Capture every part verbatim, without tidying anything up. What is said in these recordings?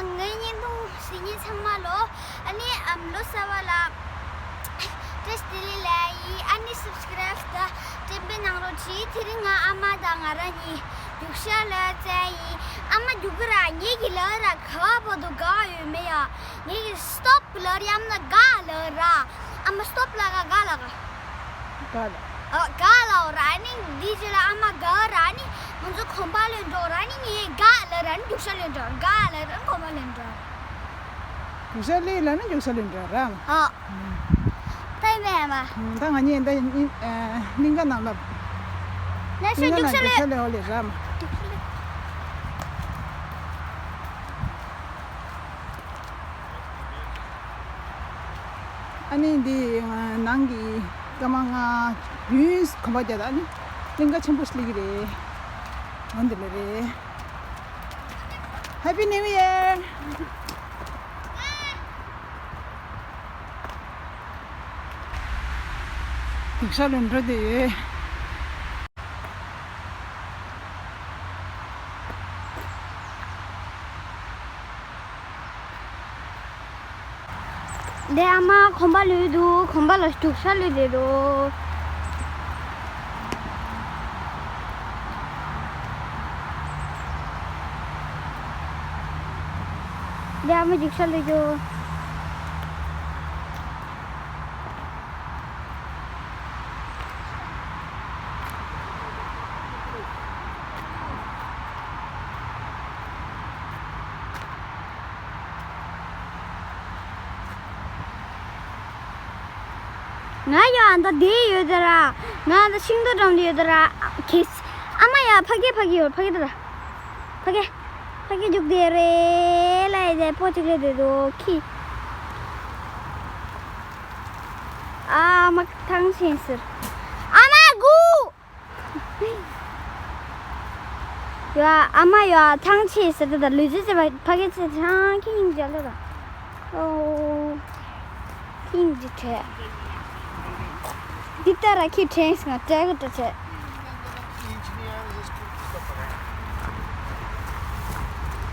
ངའི་བརྙན་ཐུང་གཟིགས་མཁན་ཚང་མ་ལོ། ཨ་ནི་ཨམ་ལོ་གསར་པ་ལ་བཀྲ་ཤིས་བདེ་ལེགས་ལབ་ཡིན། ཨ་ནི་སབ་སི་ཀ་རེབ་དང་འགྲེམས་སྤེལ་གནང་རོགས་གྱིས། དེ་རིང་ང་ཨ་མ་དང་ང་རང་གཉིས་རྒྱུག་ཤར་ལ་བཙལ་ཡིན། ཨ་མ་རྒྱུག་གི་ར། ངེད་ཀྱི་ལ་ར་ག་བ་བར་དུ་ག་ཡོད་མེད་ཡ། ངེད་ཀྱི་སི་ཊོབ་ལ་ར་ཡ། ཨ་མ་ག་ལ་ར། ཨ་མ་སི་ཊོབ་ལ་ག་ག་ལ་ག་ག་ལ། ཨ། ག་ལ་འོ་ར་ནི་འདི་རྗེས་ལ་ཨ་མ་ག་ར་ནི་ང་ཚོ་གོམ་པ་ལོན་འགྲོ་ར་ནི། ངས་ག་ལ་ར་ནི་རྒྱུག་ཤར་ལོན་འགྲོ། ག་ལ་ར་ནི་གོམ་པ་ལོན་འགྲོ། རྒྱུག་ཤར་ལོན་ལ་ནི་རྒྱུག་ཤར་ལོན་འགྲོ་ར། ཨ། ད་ཡིན་པས་ཨ་མ། ད་ང་གཉིས་ད་ཡིན། ཨ། གླིང་ག་ནང་ལ། ལས་ཤོད། གླིང་ག་ནང་རྒྱུག་ཤར་ལོན་འོ་ལེ་ར་མ། ཨ་ནི་འདི་ང་ནང་གི་སྐར་མ་ལྔ་བདུན་གོམ་པ་རྒྱག་ད། ཨ་ནི་གླིང་ག་ཆེན་པོ་ཞིག་སླེབས་ཀྱི་རེད། འོ་འདི་ལ་རེད། Happy New Year། རྒྱུག་ཤར་ལོན་འགྲོ་དེ་ཡོད། འདི་ཨ་མ་གོམ་པ་ལོན་འདུག་གོམ་པ་ལ་རྒྱུག་ཤར་ལོན་བསྡད་འདུག་འདི་ཨ་མ་རྒྱུག་ཤར་ལོན་འདུག་ང་ཡ་ཨ་མདའ་འདི་ཡོད་དེ་ར། ང་ཨ་མདའ་ཤིང་ཏོག་འགྲམ་དུ་ཡོད་དེ་ར། ཁེས། ཨ་མ་ཡ་ཕ་གི་ཕ་གི་ཡོད། ཕ་གི་དེ་ར། ཕ་གི། ཕ་གི་རྒྱུག་དེ་རེད་ལ་ཡ་དེ་པོ་ཅིག་ལས་དེ་དོ་ཁི། ཨ་མ་ཐང་ཆེན་ཟེར། ཨ་མ་གུ། ཡ་ཨ་མ་ཡ་ཐང་ཆེན་ཟེར་དེ་ད་ལུས་ཅི་ཟེར་བ་ཕ་གི་ཚེ་ཐང་ཁི་ཡིན་ཇ་ལ་ད། ཨོ། ཁིང་ཇི་ཁྲེ། འདི་ལྟར་ཁི་ཁྲེང་སི་ང་ཏྲེ་གི་ཏྲེ་ཁྲེ།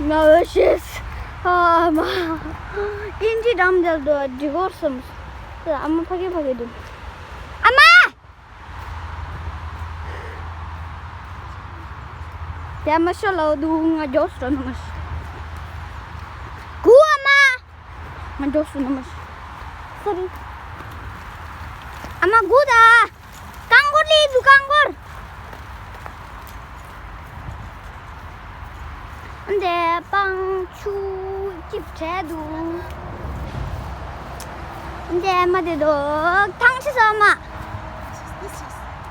ང་འོ་ཤེས། ཨ་མ། ཨིན་ཇི་འགྲམ་དེར་དུ་འགྲིག་གོ་སོམས། ཨ་མ་ཕ་གི་ཕ་གི་འདུག་ཨ་མ། ཡ་མ་ཤོ་ལོ་དུ་ང་འཇོག་སོ་ནམ་ཤ། གུ་ཨ་མ། ང་འཇོག་སོ་ནམ་ཤ། སོ་རི། ཨ་མ་གུ་ད། རྐང་འཁོར་ལི་དུ་རྐང་འཁོར། འདི་སྤང་ཆུ་ཅིབ་བྲལ་འདུག་འདི་མ་དེ་དོ་ཐང་ཆེ་སོ་མ།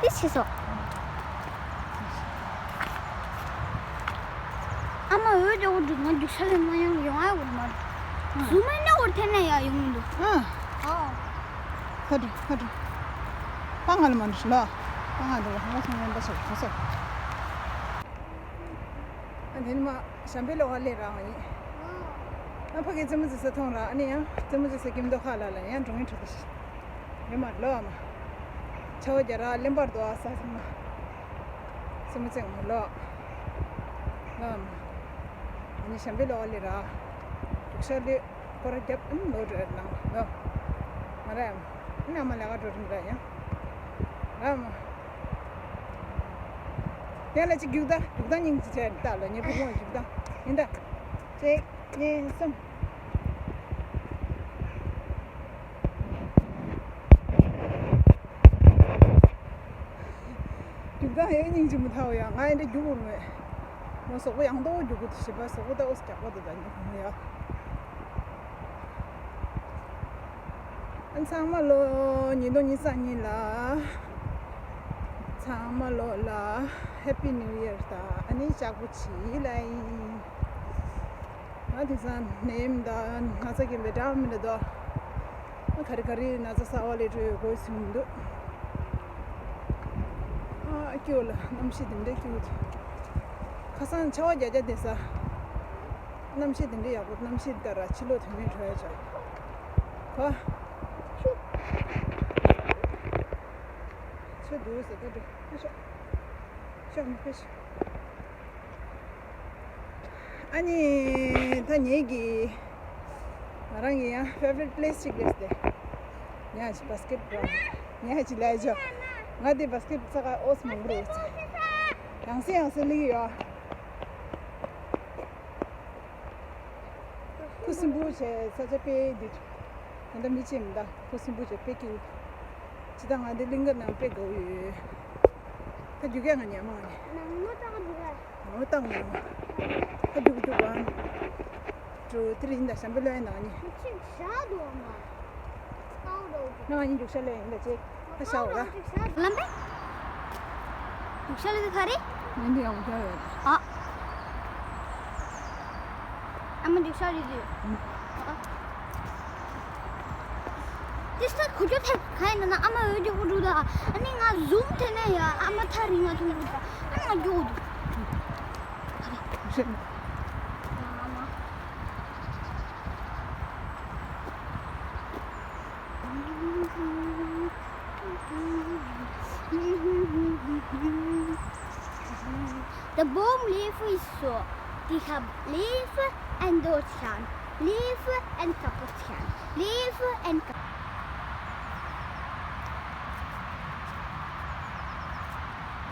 ཏི་ཆེ་སོ། ཨ་མ་འོད་དེ་འོ་འདུག་ང་རྒྱུག་ཤར་ལེན་མ་ཡོང་ཡོང་ཨ་འོ་མ། ཟུ་མ་ནི་འོ་ཐེ་ན་ཡ་ཡོང་འདུག་ཨ། ཨ། ཁ་དྲོ་ཁ་དྲོ། པང་ང་ལ་མ་འདྲི་ལ། པང་ང་འདྲི་ལ་ཧང་སང་ཡོན་པ་སོ་ཁ་སོ། ཨ་དེ་ནི་མ་ཞམ་པའི་ལོ་བ་ལས་རང་ཡིན། ཨ་ཕ་གི་རྩེད་མོ་རྩེ་ས་མཐོང་ར། ཨ་ནི་ཡང་རྩེད་མོ་རྩེ་ས་ཀིམ་དོ་ཁ་ལ་ལ་ཡང་འགྲོ་ངེས་འགྲོ་ད་ཤི། ཡོད་མ་ལོ་ཨ་མ། ཆ་བ་རྒྱ་ར་གླེན་པར་དོ་ཨ་ས་ས་མ། རྩེད་མོ་རྩེ་མ་ལོ། ལོ་ཨ་མ། ཨ་ནི་ཞམ་པའི་ལོ་བ་ལས་ར། རྒྱུག་ཤར་ལས། སྐོར་རྒྱབ་ཨིན་ལོ་འགྲོ་ནང་ལོ། ང་ར་ཡང་། ཨིན་ཨ་མ་ལས་ཀ་འགྲོ་རིང་ར་ཡང་། ར་མ། ཡང་ལ་ཅིག་རྒྱུག་ད་རྒྱུག་ད་སྙིང་ཅི་བྱས་ད་ལ་ཉེ་བུ་མོ་རྒྱུག་ད་ཡིན་ད། གཅིག་གཉིས་གསུམ། རྒྱུག་ད་ཡང་སྙིང་རྗེ་མོ་ཐའོ་ཡང་ང་ཡང་འདྲ་རྒྱུག་འོང་བས། ང་སོག་པོ་ཡང་ཏོག་རྒྱུག་གི་ཞིབ་པ་སོག་པོ་ད་འོ་སྐྱག་པ་དུ་ད་ཉེ་བུ་མོ་ཡ། ཚང་མ་ལོ་ཉིས་སྟོང་ཉི་ཤུ་རྩ་གཉིས་ལ། ཚང་མ་ལོ་ལ་Happy New Year ད་ཨ་ནི་ལྕགས་པོ་ཆི་ལ་ཡིན། ང་དེང་སང་ནེམ་ད་ན་ཚ་གིན་པའི་འདྲ་མི་འདྲ་དོ། ང་ག་རེ་ག་རེ་ན་ཚ་གསར་བ་ལས་འཕྲོས་ཡོད་དགོས་ཟིན་མི་འདུག་ཨ་སྐྱོ་ལ་གནམ་གཤིས་དེ་འདྲ་སྐྱོ་འདུག་ཁ་སང་ཆར་པ་རྒྱག་རྒྱག་དེ་ས། གནམ་གཤིས་དེ་འདྲའི་ཡག་པོ་གནམ་གཤིས་ལྟར་ཕྱི་ལོགས་དོན་མེད་བྲོ་ཡ་ཆགས། གོ། ཆུ་འདུག་ཟེར་ད་འགྲོ་ཕེབས་ཤོག་ཤོག་མི་ཕེབས་ཤོག་ཨ་ནི་ད་ ངེད་ཀྱི་ང་རང་གི་ཡང་favorite place་ཅིག་རེད་དེ། ངས་ཅི་བ་སི་ཀེཊ་བྷོལ་ངས་ཅི་ལས་ཇོ། ང་དེ་བ་སི་ཀེཊ་ས་ག་ཨོས་མང་པོ་རེད། ཡང་སེ་ཡང་སེ་ལི་ཡོ། ཁུ་སིམ་པོ་བྱས་ས་ཆ་དཔེ་འདི། ད་ལྟ་མི་ཅི་མི་འདུག་ཁུ་སིམ་པོ་བྱས་དཔེ་སྐྱིད། ཅི་ད་ང་འདི་གླིང་ག་ནང་དཔེ་དགའ་བོ་ཡོད། ད་རྒྱུག་གས་ང་ཉལ་མ་ང་ནི། ནང་ལོ་ཏང་འདུག་གས། ནང་ལོ་ཏང་ང་། ད་རྒྱུག་རྒྱུག་ང་། ཀྲུ་ཏི་རིན་ད་ཤམ་བུ་ལོའི་ནང་ནི། ཁྱིམ་ཤ་འདུག་ཨ་མ། ན་ང་གཉིས་རྒྱུག་ཤ་ལེན་ཡིན་ད་ཅེ། ད་ཤ་འོ་ད། ལམ་པས། རྒྱུག་ཤ་ལེན་ག་རེ། ང་འདི་ཡང་རྒྱུག་ཤ་ཡོད། ཨ། ཨ་མ་རྒྱུག་ཤ་རེད་དུས། ཨ། དེ་ས་ཁུ་ཅོ་ཐེབས་ག་ཡིན་ན་ཨ་མ་འོས་རྒྱུག་གུ་འགྲོ་ད། ཨ་ནི་ང་ཟུམ་དེ་ནས་ཡ་ཨ་མ་ཐག་རིང་ང་ཐུག་འགྲོ་ད། ཨ་ནི་ང་རྒྱུག་གུ་འགྲོ། ཨ་མ། The boom leaf is so. Die hab leaf and Deutschland. Leaf and Kaputtchen. Leaf and Kap-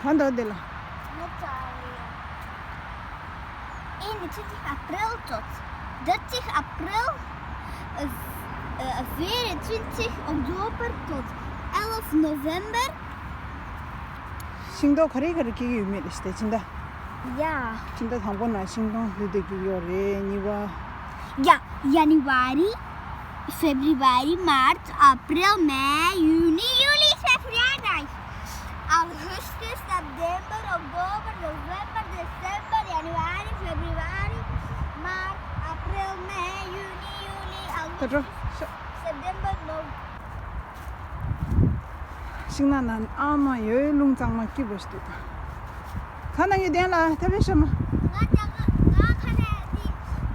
གང་འདོད་དེ་ལ། ངོ་ཚ་རེད། ཨེ་ནི་ཚེ་ཚིག་ཨ་པྲེལ་ཙོགས། ད་ཚིག་ཨ་པྲེལ། ཨ་ཨ་ཝེ་རེ་ཚེ་ཚིག་ཨོག་ཏོ་བར་ཙོགས། ཨེ་ལབ་ནོ་ཝེམ་བར། ཤིང་ཏོག་ག་རེ་ག་རེ་སྐྱེ་གི་ཡོད་མེད་རེད་ཤི་ད་ཕྱི་ཟླ། ཡ། ཕྱི་ཟླ་དང་པོ་ན་ཤིང་སྡོང་ལུས་བསྡད་ཀྱི་ཡོད་རེད་གཉིས་པ། ཡ། January, February, March, April, May, Juni, Juli, September, August, September, October, November, December, January, February, March, April, May, Juni, Juli, ད་འགྲོ། August, September, November. ཤིང་ནགས་ནང་ཨ་མ་ཡོད་རླུང་གཙང་མ་སྐྱིད་པོ་ཞིག་འདུག་གང་ན་ཡོད་དན་ལ་ཐབས་ཤེས་མ། ང་ད་ང་ང་ཁ་ནས་དེ་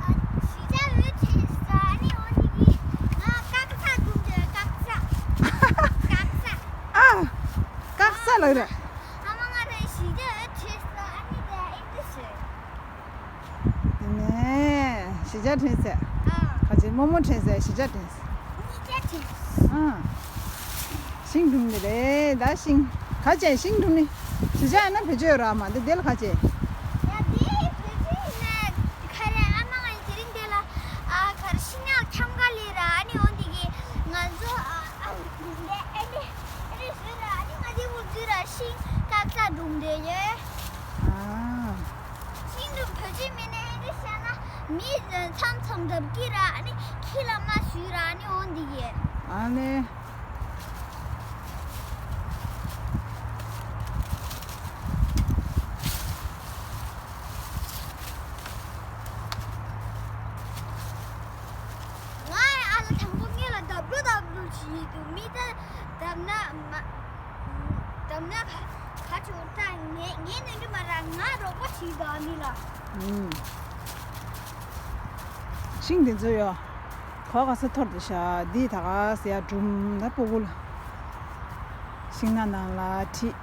ཨ་ཞི་ཅ་འོད་ཆེ་ས་ནི་འོ་ནི་གི་ང་ཀག་ས་དུམ་དེ་ཀག་ས་ཀག་ས། ཨ། ཀག་ས་ལ་རེད། ཨ་མ་ང་རེ་ཞི་ཅ་འོད་ཆེ་ས་ནི་དེ་ཨིན་དི་ཤེ། དེ་ནས་ཞི་ཅ་དྲན་ཟེར། ཨ། ཁ་ཅིག་རྨོ་མོ་དྲན་ཟེར་ཞི་ཅ་དྲན་ཟེར། ཨ། ཤིང་སྦྲུམ་ནི་རེད་ད་ཤིང་། ཁ་ཅན་ཤིང་སྦྲུམ་ནི། ཞི་ཅ་ཡིན་ན་བེད་སྤྱོད་ར་མ་འདི་དེ་ལ་ཁ་ཅན། ཡ་དེ་བེད་སྤྱོད་ཡིན་ན་ཁ་རེ་ཨ་མ་ང་དེ་རིང་དེ་ལ་ཨ་ཁར་ཤིང་ནགས་འཁྱམ་ག་ལི་ར་ཨ་ནི་འོ་འདི་གི་ང་ཚོ་ཨ་ཨ་འདི་ཨ་ནི་ཨ་ནི་བཟོས་ར་ཨ་ནི་ང་དེ་འུ་འཛུལ་ར་ཤིང་ཀག་ས་སྦྲུམ་དེ་ཡོད། ཨ། ཤིང་སྦྲུམ་བོད་ཆས་མེད་ན་ཨེ་འདྲ་བཤད་ན་མི་མཚམས་མཚམས་འདབ་ཀྱི་ར་ཨ་ནི་ཁྱི་ལ་མ་ཞུས་ར་ཨ་ནི་འོང་འདི་གས། ཨ་ནི། ང་ཨ་ལ་དང་པོ་ངེད་ལ་W W བྱེད་འདུག་མི་ད་དམ་ན་མ། དམ་ན་ག་ག་ཆོ་ད་ངས་ངས་ནི་འདི་མ་ར་ང་རོགས་པ་བྱེད་དོ་ཨ་མི་ལ། ཨུམ། ཤིང་འདི་ཚོ་ཡོ། ག་ག་ས་ཐོར་དེ་ཤ་འདི་ད་ག་ས་ཡ་སྦྲུམ་ད་སྤུ་གུ་ལ། ཤིང་ནགས་ནང་ལ་ཁྲིད།